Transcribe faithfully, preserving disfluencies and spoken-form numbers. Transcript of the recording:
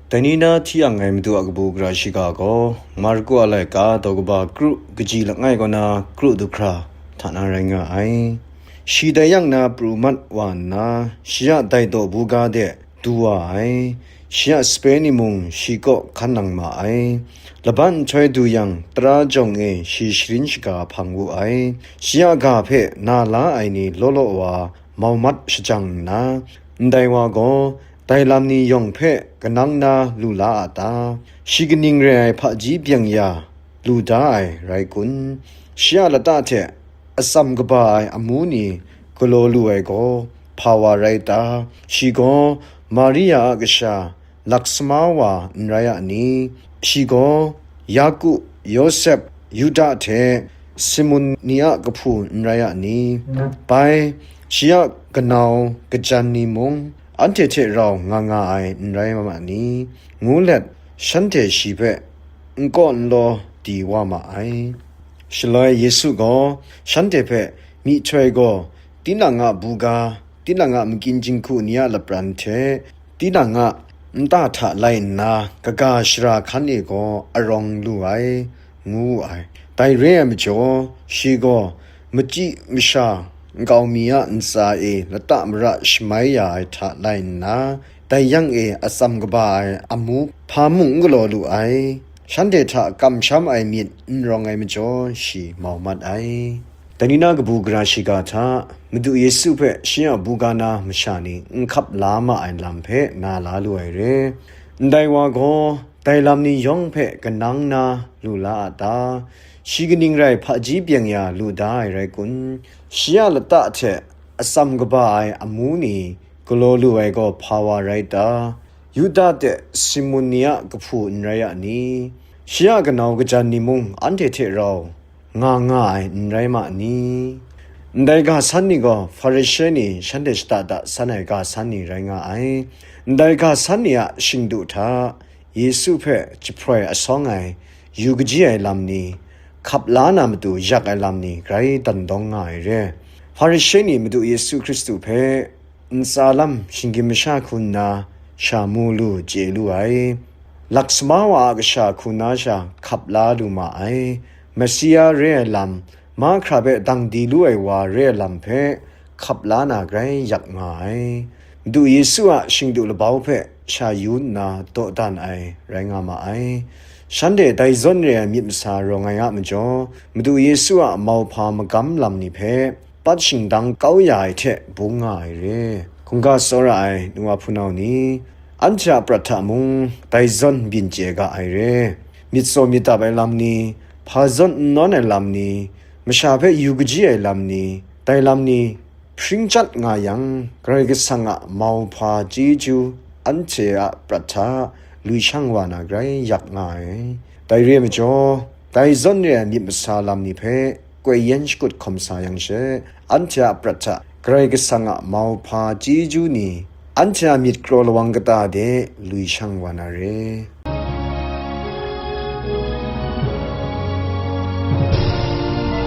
Dai ni na hti ang ai Madu a kabu gara shiga gaw, Marku a laika daw kaba kru kaji langai kaw na kru du hkra hta na rai nga ai. Shi dai yang na pru mat wa nna, shi a dai daw buga de du wa ai. Shi a sape ni mung shi kaw hkan nang ma ai. Laban nhtoi du yang, tara jawng e shi sharin shaga hpang wu ai. Shi a ga hpe na la ai ni law law wa mau mat shajang nna, ndai wa gaw dai lam ni yawng hpe kanang na lu la a ta? Shi kaning rai ai hpaji byeng ya lu da ai rai kun? Shi a lata hte atsam kaba ai amu ni galaw lu ai gaw hpa wa rai ta? Shi gaw Maria a kasha Laksama wa n rai a ni? Shi gaw Yaku, Yawsep, Yuda hte Simun ni a kahpu n rai a ni? Bai, shi a kanau kajan ni mung anhte hte rau nga nga ai n rai ma ni? ngu let, shanhte shi hpe n kaw n law di wa ma ai. Shaloi Yesu gaw shanhte hpe, Myihtoi gaw tinang a buga, tinang a makyin jinghku ni a lapran hte tinang a nta hta lai nna, kaga shara hkan e gaw arawng lu ai, ngu wu ai. Dai re ai majaw, shi gaw machyi masha nkau mi a ntsa e lata mara shamai ya ai hta lai nna, dai yang e atsam kaba ai amu hpa mung n galaw lu ai. Shanhte hta kamsham ai myit n rawng ai majaw, shi mau mat ai. Dai ni na kabu gara shiga hta, Madu Yesu hpe shi a buga na masha ni n hkap la ma ai lam hpe na la lu ai re. Ndai wa gaw dai lam ni yawng hpe kanang na lu la a ta? Shi kaning rai hpaji byeng ya lu da ai rai kun? Shi a lata hte atsam kaba ai amu ni galaw lu ai gaw hpa wa rai ta? Yuda hte Simun ni a kahpu n rai a ni? Shi a kanau kajan ni mung anhte hte rau nga nga ai n rai ma ni? Ndai ga san ni gaw Hparishe ni shanhte shada da san ai ga san ni rai nga ai. Ndai ga san ni a shingdu hta Yesu hpe jahproi asawng ai yu kaji ai lam ni, hkap la na matu yak ai lam ni grai dan dawng nga ai re. Hparishe ni Madu Yesu Hkristu hpe ntsa lam shinggyim masha hku nna sha mu lu chye lu ai. Laksama wa a kasha hku na sha hkap la lu ma ai. Masiya re ai lam, mahkra hpe dang di lu ai wa re ai lam hpe hkap la na grai yak nga ai. Madu Yesu a shingdu labau hpe sha yu nna dawdan ai rai nga ma ai. Shanhte dai zawn re ai myit masa rawng ai a majaw, Madu Yesu a mauhpa magam lam ni hpe pat shingdang kau ya ai hte bung nga ai re. Hkungga tsawra ai nu wa hpunau ni, anhte a prat hta mung dai zawn n byin chye ga ai re. Myit tsaw myit dap ai lam ni, hpa zawn n nawn ai lam ni, masha hpe yu kaji ai lam ni, dai lam ni hpring chyat nga yang, Karai Kasang a mauhpa chyeju anhte a prat hta lui shang wa na grai yak nga ai. Dai re ai majaw, dai zawn re ai myit masa lam ni hpe koi yen shakut hkawm sa yang she, anhte a prat hta Karai Kasang a mauhpa chyeju ni anhte a myit kraw lawang kata de lui shang wa na re.